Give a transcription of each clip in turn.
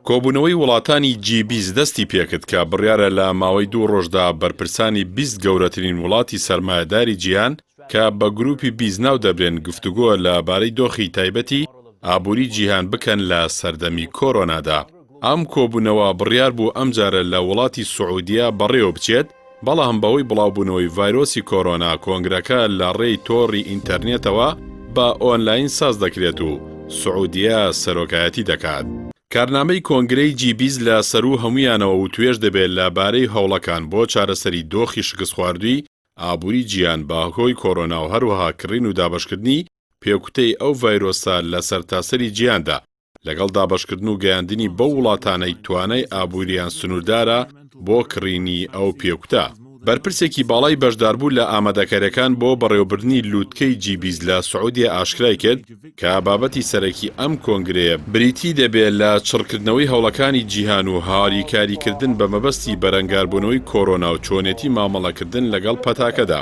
کۆبوونەوەی وڵاتانی جی 20 دەستی پێکرد کە بڕیارە لە ماوەی دوو ڕۆژدا بەرپرسانی 20 گەورەترین وڵاتی سەرمایەداری جیهان کە بە گروپی 20 ناو دەبرێن گفتوگۆ لە بارەی دۆخی تایبەتی ئابووری جیهان بکەن لە سەردەمی کۆرۆنادا. ئەم کۆبوونەوە بڕیار بوو ئەمجارە لە وڵاتی سعودیە بەڕێوە بچێت، بەڵام بەهۆی بڵاوبوونەوەی ڤایرۆسی کۆرۆنا کۆنگرەکە لە ڕێی تۆڕی ئینتەرنێتەوە بە ئۆنلاین ساز دەکرێت و سعودیە سەرۆکایەتی دەکات. کارنامەی کۆنگرەی جی 20 لە سەروو هەموویانەوە وتوێژ دەبێت لە بارەی هەوڵەکان بۆ چارەسەری دۆخی شکستخواردووی ئابووری جیهان بە هۆی کۆرۆنا و هەروەها کڕین و دابەشکردنی پێکوتەی ئەو ڤایرۆسە لە سەرتاسەری جیهاندا لەگەڵ دابەشکردن و گەیاندنی بەو وڵاتانەی توانای ئابووریان سنووردارە بۆ کڕینی ئەو پێکوتە. بەرپرسێکی باڵای بەشداربوو لە ئامادەکارییەکان بۆ بەڕێوەبردنی لووتکەی جی 20 لە سعودیە ئاشکرای کرد کە بابەتی سەرەکی ئەم کۆنگرەیە بریتی دەبێ لە چڕکردنەوەی هەوڵەکانی جیهان و هاریکاریکردن بە مەبەستی بەرەنگاربوونەوەی کۆرۆنا و چۆنێتی مامەڵەکردن لەگەڵ پەتاکەدا.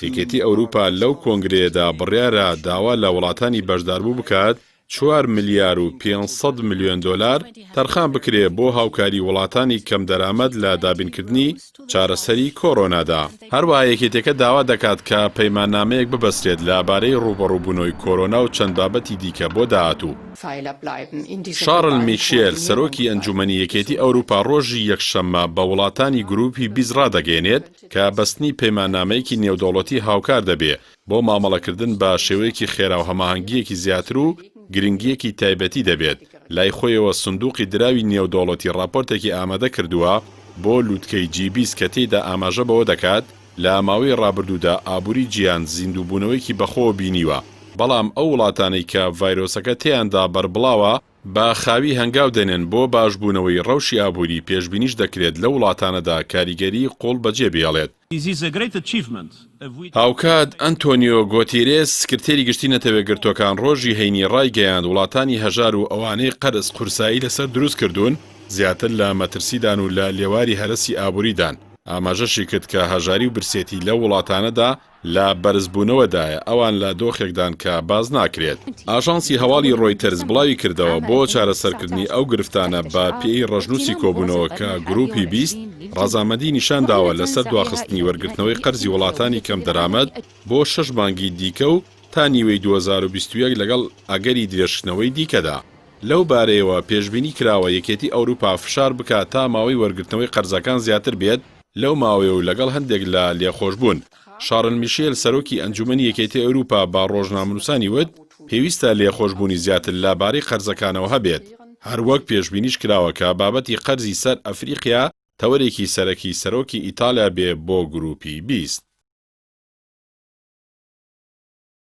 یەکێتی ئەوروپا لەو کۆنگرەیەدا بڕیارە داوا لە وڵاتانی بەشداربوو بکات چوار ملیار و 500 ملیۆن دۆلار تەرخان بکرێ بۆ هاوکاری وڵاتانی کەمدەرامەت لە دابینکردنی چارەسەری کۆرۆنادا. هەروەها یەکێتیەکە داوا دەکات کە پەیماننامەیەک ببەسترێت لە بارەی ڕووبەڕووبوونەوەی کۆرۆنا و چەند بابەتی دیکە بۆ داهاتوو. شارل میشێل، سەرۆکی ئەنجوومەنی یەکێتی ئەوروپا ڕۆژی یەکشەممە بە وڵاتانی گرووپی 20 ڕادەگەیەنێت کە بەستنی پەیماننامەیەکی نێودەوڵەتی هاوکار دەبێ بۆ مامەڵەکردن بە شێوەیەکی خێرا و هەماهەنگییەکی زیاتر و گرنگییەکی تایبەتی دەبێت، لای خۆیەوە سندوقی دراوی نێودەوڵەتی ڕاپۆرتێکی ئامادە کردووە بۆ لوتکەی جی 20 کە تێیدا ئاماژە بەوە دەکات لە ماوەی ڕابردوودا ئابووری جیهان زیندووبوونەوەیەکی بەخۆوە بینیوە بەڵام ئەو وڵاتانەی کە ڤایرۆسەکە تێیاندا بەربڵاوە بە خاوی هەنگاو دەنێن بۆ باشبوونەوەی ڕەوشی ئابووری، پێشبینیش دەکرێت لەو وڵاتانەدا کاریگەریی قووڵ بەجێ بهێڵێت. هاوکات، ئەنتۆنیۆ گۆتیرێس، سکرتێری گشتی نەتەوەیەکگرتووەکان ڕۆژی هەینی ڕایگەیاند، وڵاتانی هەژار و ئەوانەی قەرز قورسایی لەسەر دروست کردوون، زیاتر لە مەترسیدان و لە لێواری هەرەسی ئابووریدان، ئاماژەشی کرد کە هەژاری و برسێتی لەو وڵاتانەدا لە بەرزبوونەوەدایە، ئەوان لە دۆخێکدان کە باس ناکرێت. ئاژانسی هەواڵی ڕۆیتەرز بڵاوی کردەوە، بۆ چارەسەرکردنی ئەو گرفتانە بە پێی ڕەشنووسی کۆبوونەوەکە گرووپی 20 ڕەزامەندی نیشان داوە لەسەر دواخستنی وەرگرتنەوەی قەرزی وڵاتانی کەمدەرامەت بۆ شەش مانگی دیکە و تا نیوەی 2021 لەگەڵ ئەگەری درێژکردنەوەی دیکەدا. لەو بارەیەوە پێشبینی کراوە یەکێتی ئەوروپا فشار بکات تا ماوەی وەرگرتنەوەی قەرزەکان زیاتر بێت لەو ماوەیە و لەگەڵ هەندێک لە لێخۆشبوون. شارل میشێل سەرۆکی ئەنجومەنی یەکێتی ئەوروپا بە ڕۆژنامەنووسانی وت، پێویستە لێخۆشبوونی زیاتر لە بارەی قەرزەکانەوە هەبێت، هەروەک پێشبینیش کراوە کە بابەتی قەرزی سەر ئەفریقیا تەوەرێکی سەرەکی سەرۆکی ئیتالیا بێ بۆ گروپی 20.